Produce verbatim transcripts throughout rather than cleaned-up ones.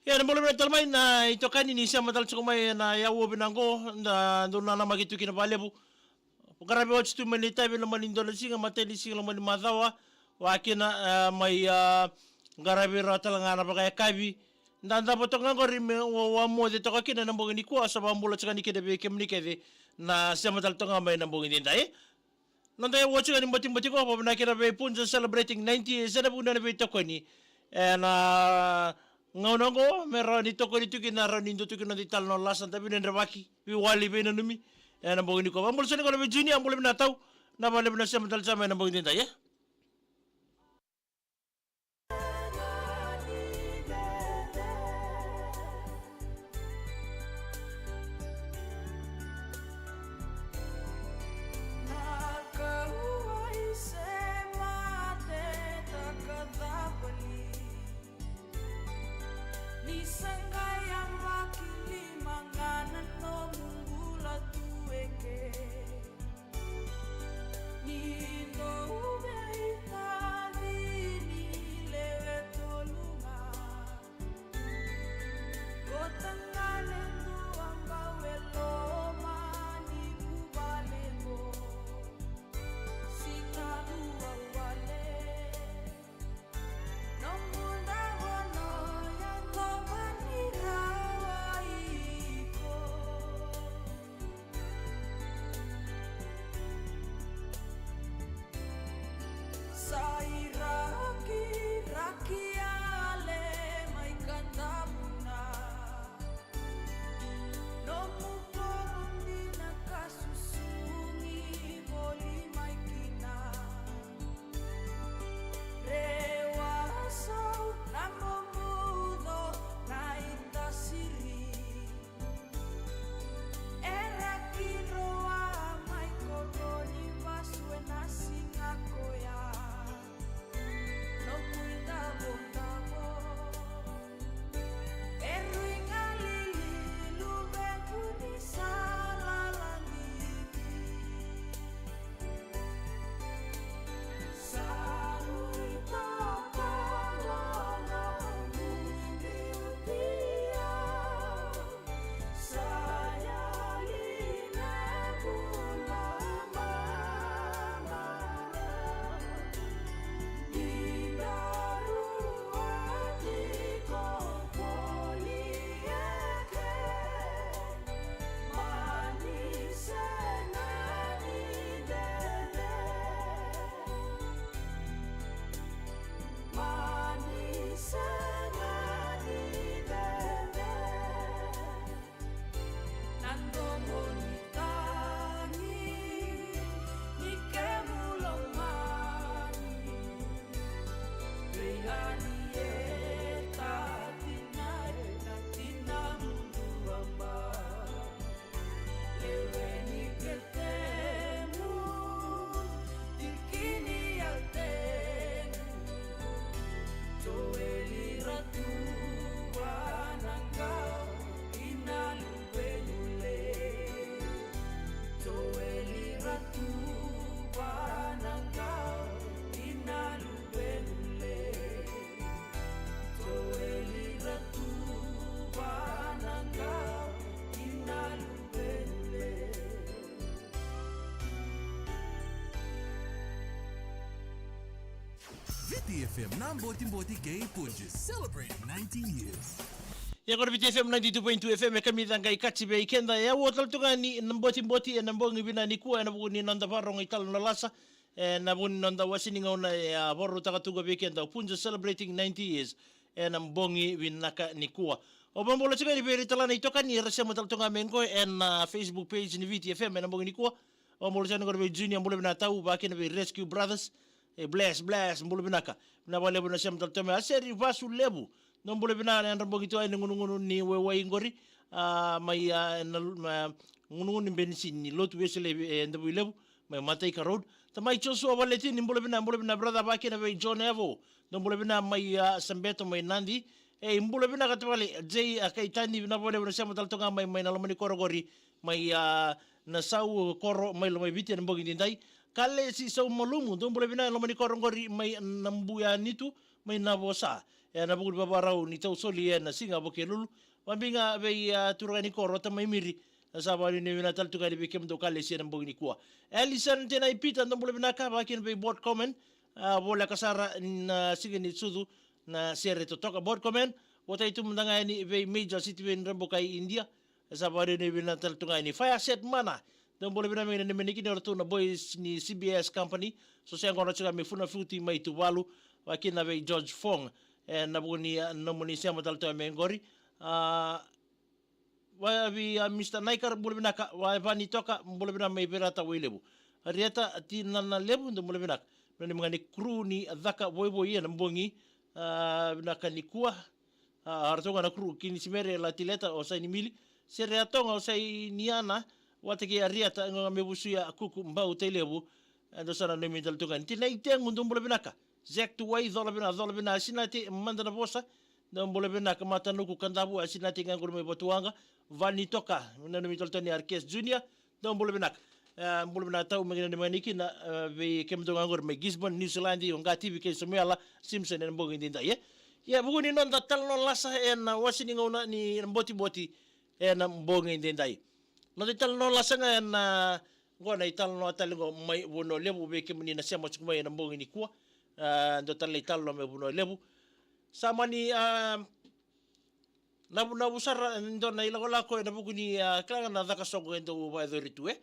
Ia, na bula vinaka tale mai na itokani ni sema tale tiko mai na yaua vinaka qo, da dau nanamaki tu kina vakalevu. Qaravi oti tu mai na itavi loma ni dua na siga, matai ni siga loma ni macawa, vakakina, e, mai, a, qaravi rawa tale ga na vakayakavi. Da davo toka ga qori me wa, wa moce toka kina na bogi nikua, sa vakabula tiko ni kina vei kemuni kece na sema tale toka ga mai na bogi nidai. Noda yaua tiko ni botiboti qo, vakavinaka kina vei Punjas celebrating ninety years, ena vuku ni nona veitokoni. Ena gauna qo, me rawa ni tokoni tu kina, rawa ni dua tu kina noda italanoa lasa, da vinadrevaki, veiwali, veinanumi. Ena bogi nikua. Vakabula sara ni qo na vei Junior, bula vinaka tau. Na vakalevu na sema tale tiko mai ena bogi nidai, e? Na kauwai se mate, ta ka cava li? Ni sa qai yabaki lima ga na nomu bula tu eke. Ni dou veitacini lewe tolu ga. Ko tagane dua bau e loma ni vuvale qo. Siga dua wale. Nomu davo no yacova ni rawa iko. Sa i raki, raki yale mai ka davuna. Nomu koro dina ka susugi voli mai kina. Rewa sau na momuco na itasiri. Era kidroa mai koro ni vasu ena siga koya. Noqu idavodavo. E rui ga lili luvequ ni sa lala lili. Viti F M na botiboti kei Punjas, celebrating nineteen years. Ia qori Viti F M ninety-two point two F M e kamica qai kaci vei keda, e au tale tu ga ni na botiboti ena bogi vinaka nikua ena vuku ni noda vakarogo italanoa lasa. Ena vuku ni noda wase ni gauna e a vakarautaka tu ga vei keda o Punjas celebrating ninety years ena bogi vinaka nikua. Au vakabula tiko yani vei ira tale na itokani era sema tale tu ga mai qo ena, ah, Facebook page ni Viti F M ena bogi nikua. Au vakabula tiko yani qori vei Junior, bula vinaka tau, vakakina vei Rescue Brothers. E bless, bless, bula vinaka. Vinaka vakalevu na sema tale tu mai. Aseri Vasu Levu. Dou bula vinaka na yadra bogi tu yani gunugunu ni waiwai qori. Ah, mai, ah, na, ah, gunugunu ni benisi ni Lotu Wesele e Davuilevu. Mai Mataika Road. Tamai Joshua Valetini, bula vinaka, bula vinaka brother, vakakina vei John Evo. Dou bula vinaka mai, ah, Sabeto mai Nadi. Ei, bula vinaka tavale, Jay, ah, Kaitani, vinaka vakalevu na sema tale tu ga mai, mai na loma ni koro qori, mai, ah, Nasaukoro, mai Lomaiviti ena bogi nidai. Kalesi Saumalumu, dou bula vinaka, loma ni koro qori, mai Nabuyanitu, mai Navosa. Ena vuku ni vavarau ni tau soli ena siga Vukelulu. Vabiga vei, a, turaga ni koro, tamai Miri. Na sa vakanuinui vinaka tale tu ga yani vei kemudou kalesi ena bogi nikua. Alison Tenai Peter, dou bula vinaka, vakakina vei Board Comment. A, voleka sara na siga ni sucu na sere totoka. Board Comment, votai tu mada ga yani vei Major Sitiveni Rabukai India. Sa vakanuinui vinaka tale tu ga yani. Fire Set Mana. Dou bula vinaka mai na nemeniki ni o ratou na boys ni C B S Company. So se qo na tiko me Funafuti mai Tuvalu. Vakakina vei George Fong. Ena vuku ni, a, nomuni sema tale tu mai qori. A, vei, a, Mister Naikar, bula vinaka, vei Vani Toka, bula vinaka mai Verata Wailevu. Arieta Tinana Levu, dou bula vinaka. Vinaka ni mani kuru ni caka voivoi ena bogi, a, vinaka nikua. A, o ratou ga na kuru, Kini Simere, Latileta, o Saini Mili, Sere Atoga, o Saini Ana, vata kei Arieta, qo ga me Vusuya, Kuku, Bau, Tailevu, e dou sa nanumi tale tu ga yani. Tinai Tegu, dou bula vinaka. Zek Tuwai, cola vinaka, cola vinaka, Sinate, mada na vosa, dou bula vinaka, Matanuku, Kadavu, a Sinate ga qori mai Vatuwaqa, Vani Toka, nanumi tale tu yani Arkes Junior, dou bula vinaka. E, bula vinaka tau mai na nemeniki na, e, vei kemudou ga qori mai Gisborne, New Zealand, o Qativi kei Samuela Simpson ena bogi edaidai, e. Ia, vuku ni noda talanoa lasa ena wase ni gauna ni botiboti ena bogi edaidai. Noda italanoa lasa ga ena, qo na italanoa tale qo mai Vanua Levu vei kemuni na sema tiko mai ena bogi nikua. A, dua tale na italanoa mai Vanua Levu. Sa mani, a, navunavu sara e dua na ilakolako ena vuku ni, a, kila ga na caka soqo e dau vakayacori tu, e.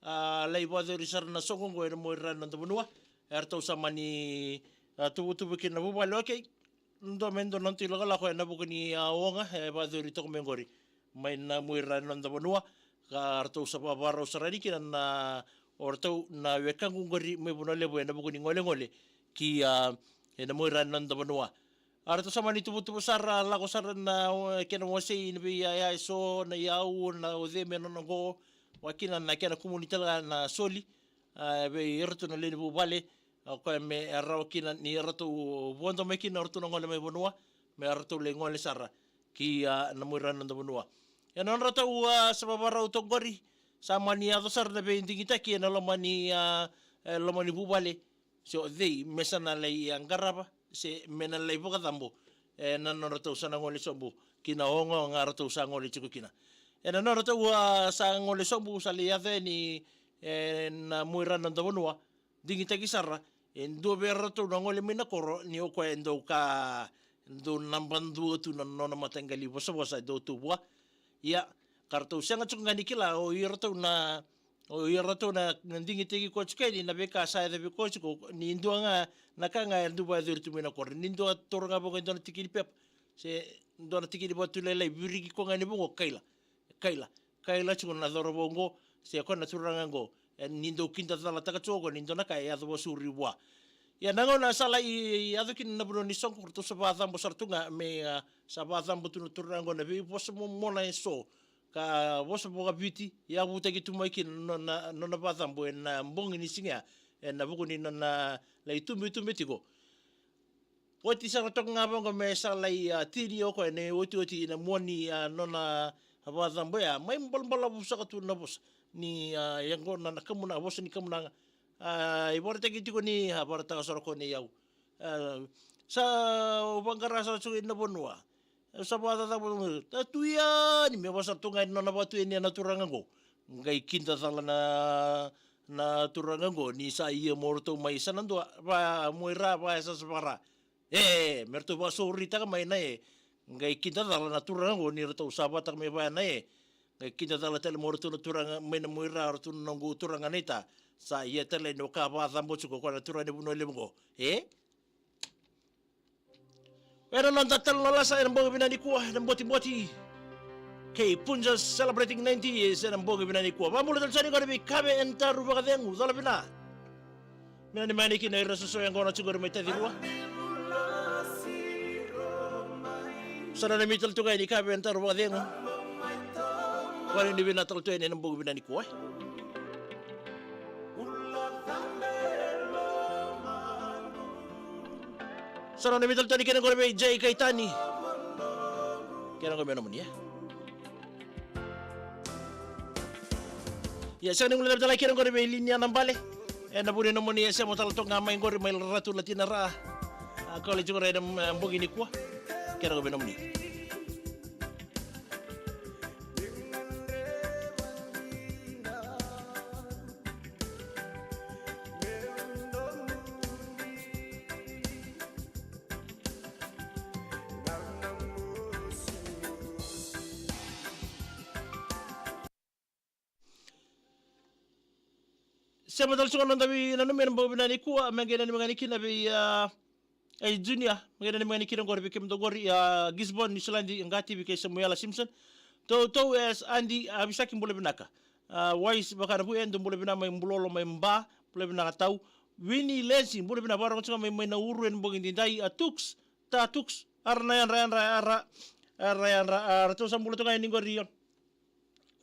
A, lai vakayacori sara na soqo qo ena Muaira ena noda vanua. E ratou sa mani, a, tuvatuva kina na vuvale, okei. Dua me dua na noda ilakolako ena vuku ni, a, oga e vakayacori toka mai qori mai na Muaira ena noda vanua. Ka ratou sa vakavakarau sara yani kina na, o ratou na wekaqu qori mai Vanua Levu ena vuku ni golegole ki, a, ena Muaira ena noda vanua. A, ratou sa mani tuvatuva sara, lako sara na, o, kena wasei na veiyaya eso, na iyau, na o cei me nona qo, vakakina na kena kumuni tale ga na soli, a, vei iratou na lewe ni vuvale, a, koya me rawa kina ni ratou vodo mai kina o ratou na gole mai vanua, me ratou lai gole sara ki, a, na Muaira na noda vanua. Ena nodratou, a, sa vavarau toka qori, sa mani yaco sara na veidigitaki ena loma ni, a, e, loma ni vuvale, se o cei me sa na lai, a, qarava, se me na lai vakacabo, e, na nodratou sa na gole sobu ki na ogaoga ratou sa gole tiko kina. Ena nodratou, a, sa gole sobu, sa lai yaco yani, e, na Muaira na noda vanua, digitaki sara, e dua vei iratou na gole mai na koro, ni o koya e dau ka, dau naba dua tu na nona mataqali vosavosa e dau tu vua. Ia, ka ratou sega tiko ga ni kila o iratou na, o iratou na, na digitaki koya tiko yani na veika sa yaco vei koya tiko, ni dua ga na ka ga e dau vakayacori tu mai na koro. Ni dua turaga vaqo e dua na tiki ni pepa, se dua na tiki ni vatu lailai, viriki koya ga ni vaqo, kaila. Kaila, kaila tiko na cauravou oqo, se koya na turaga oqo, e, ni dau kidacalataka tiko o koya ni dua na ka e yaco vakasuri vua. Ia na gauna sa lai yaco kina na vanua ni soqo, ratou sa vakacabo sara tu ga me, a, sa vakacabo tu na turaga oqo na veivosa momona eso, ka vosa vakaviti, yavutaki tu mai kina na nona, nona vakacabo ena bogi ni siga ya, ena vuku ni nona lai tubetube tiko. Oti sara toka ga vaqo me sa lai, a, tini o koya ena iotioti ena mua ni, a, nona vakacabo ya. Mai balabalavu saka tu na vosa ni, a, yaqona na kamunaga, vosa ni kamunaga. A, e vakaraitaki tiko ni, a, vakaraitaka sara o koya nei au. A, sa, au vaqara sara tiko ina vanua. Au sa vakacacabo, a, tu yani, me vosa tu ga ena nona vakatu yani na turaga oqo. Qai kidacala na, na turaga oqo, ni sa ia mo ratou mai sa na dua, va, Muaira, va, e sa sa vara. E, me ratou vakasouritaka mai na e. Qai kidacala na turaga oqo ni ratou sa vataka mai vaya na e. Qai kidacala tale mo ratou na turaga mai na Muaira, ratou na noqu turaga naita. Sa ia tale ni o ka vakacabo tiko o koya na turaga ni Vanua Levu oqo. E? Ena noda talanoa lasa ena bogi vinaka nikua, ena botiboti. Kei Punjas celebrating ninety years ena bogi vinaka nikua. Vabula tale sara ni qori vei Kave and Taru Vakacegu, cola vina. Mina ni mani kina ira soso e gona tiko mai Tacirua. Sa na mi tale tu ga ni Kave and Taru Vakacegu. Vani ni vina tale tu ena bogi vinaka nikua. Sa na mi tale tu ni kena qori vei Jay Kaitani. Kena qori me nomuni, e. Ia, sa ni gula tale kena qori vei Linia Nabale. Ena vuku ni nomuni e sema tale toka ga mai qori mai Ratu Latina Ra. A, college qori ena, e, bogi nikua. Kena ko vei nomuni. Sema tale tiko na noda veinanumi ena bogi vinaka nikua, me qai nanumi ga yani kina vei, a, e Junior, me qai nanumi ga yani kina qori vei kemudou qori, a, Gisborne, New Zealand, Qativi kei Samuela Simpson. Toutou S Adi, a, Visaki, bula vinaka. A, Wise Vakanavu, e dou bula vinaka mai Bulolo mai Ba, bula vinaka tau. Wini Lesi, bula vinaka, vakarogo tiko ga mai, mai Nauru ena bogi nidai, a, Tuks, ta Tuks, ara na yadra, yadra, ara, ara yadra, a, ratou sa bula toka yani qori,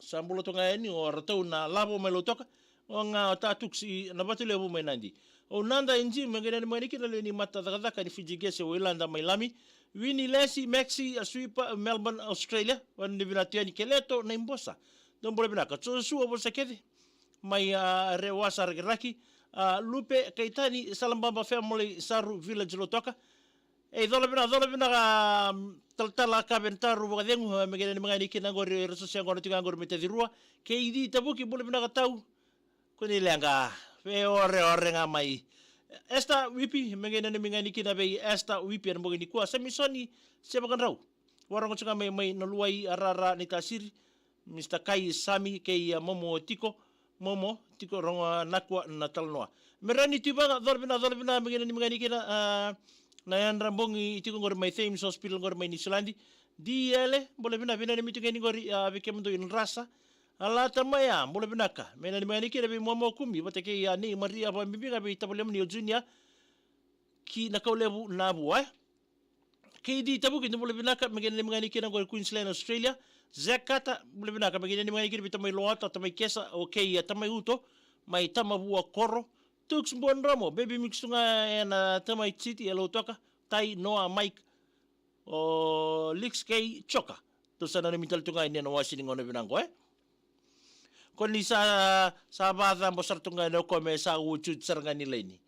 sa bula toka yani o ratou na Lavo mai Lautoka, o ga o ta Tuks i Navatulevu mai Nadi. O Nada e Jim, me qai nanumi ga yani kina lewe ni mata cakacaka ni Fiji Gas e Wailada mai Lami. Wini Lesi, Maxi, a Suipa, Melbourne, Australia, vakanuinui vinaka tu yani Keleto na Ibosa. Dou bula vinaka. Josua Vosakece, mai, a, Rewasa Rakiraki, a, Lupe Kaitani, Salababa family, Saru Village Lautoka. E, cola vinaka, cola vinaka, a, talatala Kavenitaru Vakacegu, a, me qai nanumi ga yani kina qori, e ratou se yaqona tiko ga qori mai Tacirua. Kei Ci Tavuki, bula vinaka tau. Ko ni leqa, veioreore ga mai. Esther Wipi, me qai nanumi ga yani kina vei Esther Wipi ena bogi nikua. Samisoni Sevakadrau, vakarogo tiko ga mai, mai Naluwai, Arara, Naitasiri. Mista Kai, Sami kei, a, Momo Tiko, Momo Tiko, rogo, a, nakua na talanoa. Merani Tuivaga, cola vinaka, cola vinaka, me qai nanumi ga yani kina, a, na yadra bogi tiko qori mai Thames Hospital qori mai Niusiladi. Diele, bula vinaka, veinanumi tiko ga yani qori, a, vei kemudou i Drasa. A, Lata Maya, bula vinaka, me nanumi ga yani kina vei Momo Kumi vata kei, a, Nei Maria, vakabibi ga vei tavalemuni o Junior ki Nakaulevu, Navua, e. Kei Ci Tavuki, dou bula vinaka, me qai nanumi ga yani kina qori Queensland, Australia. Zekata, bula vinaka, me qai nanumi ga yani kina vei tamai Loata, tamai Kesa, o kei, a, tamai Uto mai Tamavua Koro. Tuks Buadromo, baby mix tu ga ena tamai City e Lautoka. Tai, Noa, Mike, o Lix kei Joka. Tou sa nanumi tale tu ga yani ena wase ni gauna vinaka qo, e. Ko ni sa, sa vakacabo sara tu ga yani o koya me sa ucuucu sara ga ni laini.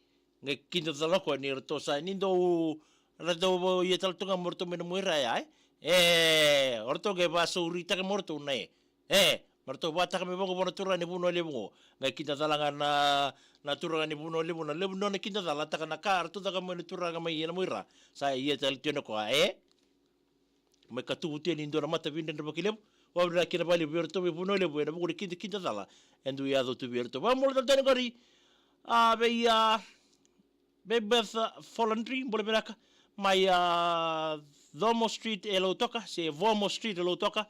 Qai kidacala o koya ni ratou sa, ni dou, ratou ia tale tu ga mo ratou mai na muaira ya, e. E, o ratou qai vakasauritaka mo ratou na, e. E, me ratou vakataka me vaqo vua na turaga ni Vanua Levu qo. Qai kidacala ga na, na turaga ni Vanua Levu, na levu ni nona kidacalataka na ka ratou caka mai na turaga mai ena muaira. Sa ia tale tu yani o koya, e. Mai katuvu tu yani e dua na mataveidredrevaki levu. Vakavinavinaka kina vakalevu vei iratou mai Vanua Levu ena vuku ni kidakidacala e dau yaco tu vei iratou. Vakabula tale tu yani qori, a, vei, a, vei Beth, a, Folandri, bula vinaka. Mai, a, Como Street e Lautoka, se Vomo Street e Lautoka.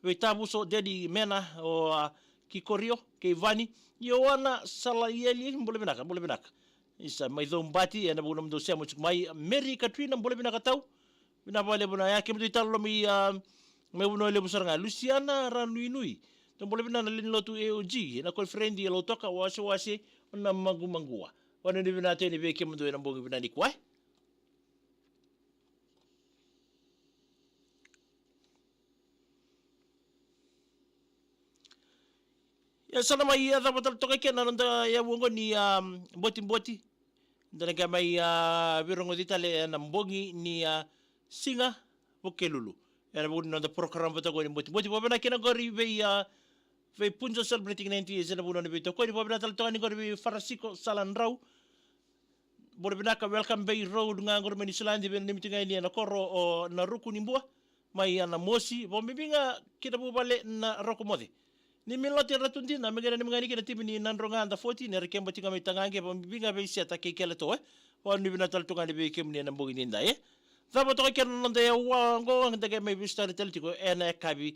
Vei Tavuso, Dedi Mena, o, a, Kikorio kei Vani. Ioana Salaieli, bula vinaka, bula vinaka. Isa mai Coubati, ena vuku ni nomudou sema tiko mai. Mary Katrina, bula vinaka tau. Vinaka vakalevu na ya, kemudou i Talalomi, a, mai Vanua Levu sara ga. Lusiana Ranuinui, dou bula vinaka na lewe ni lotu A O G ena koniferedi e Lautoka, wasewase o Namaqumaqua. Vakanuinui vinaka tu yani vei kemudou ena bogi vinaka nikua, e. Ia sa na mai, ia, cava tale toka kina na noda, ia, vuqa ni, a, botiboti. Da na qai mai, a, veirogoci tale ena bogi ni, a, siga Vukelulu ena vuku ni noda program vata qo ni botiboti. Vakavinavinaka kina qori vei, a, vei Punjo celebrating ninety years ena vuku ni nona veitokoni. Vakavinavinaka tale toka yani qori vei Farasiko Saladrau. Bula vinaka, Welcome Bay Road ga qori mai Niusiladi, veinanumi tu ga yani ena koro o Naruku ni Bua mai Anamosi, vakabibi ga ki na vuvale na Rokomoce. Ni Miloti Ratudina, me qai nanumi ga yani kina timi ni Nadroga Under fourteen, era keba tiko ga mai Tagaqe, vakabibi ga vei Seta kei Keleto, e. Vakanuinui vinaka tale tu ga yani vei kemuni ena bogi nidai, e. Cava toka kina na noda yawa qo, da qai mai veisotari tale tiko ena yakavi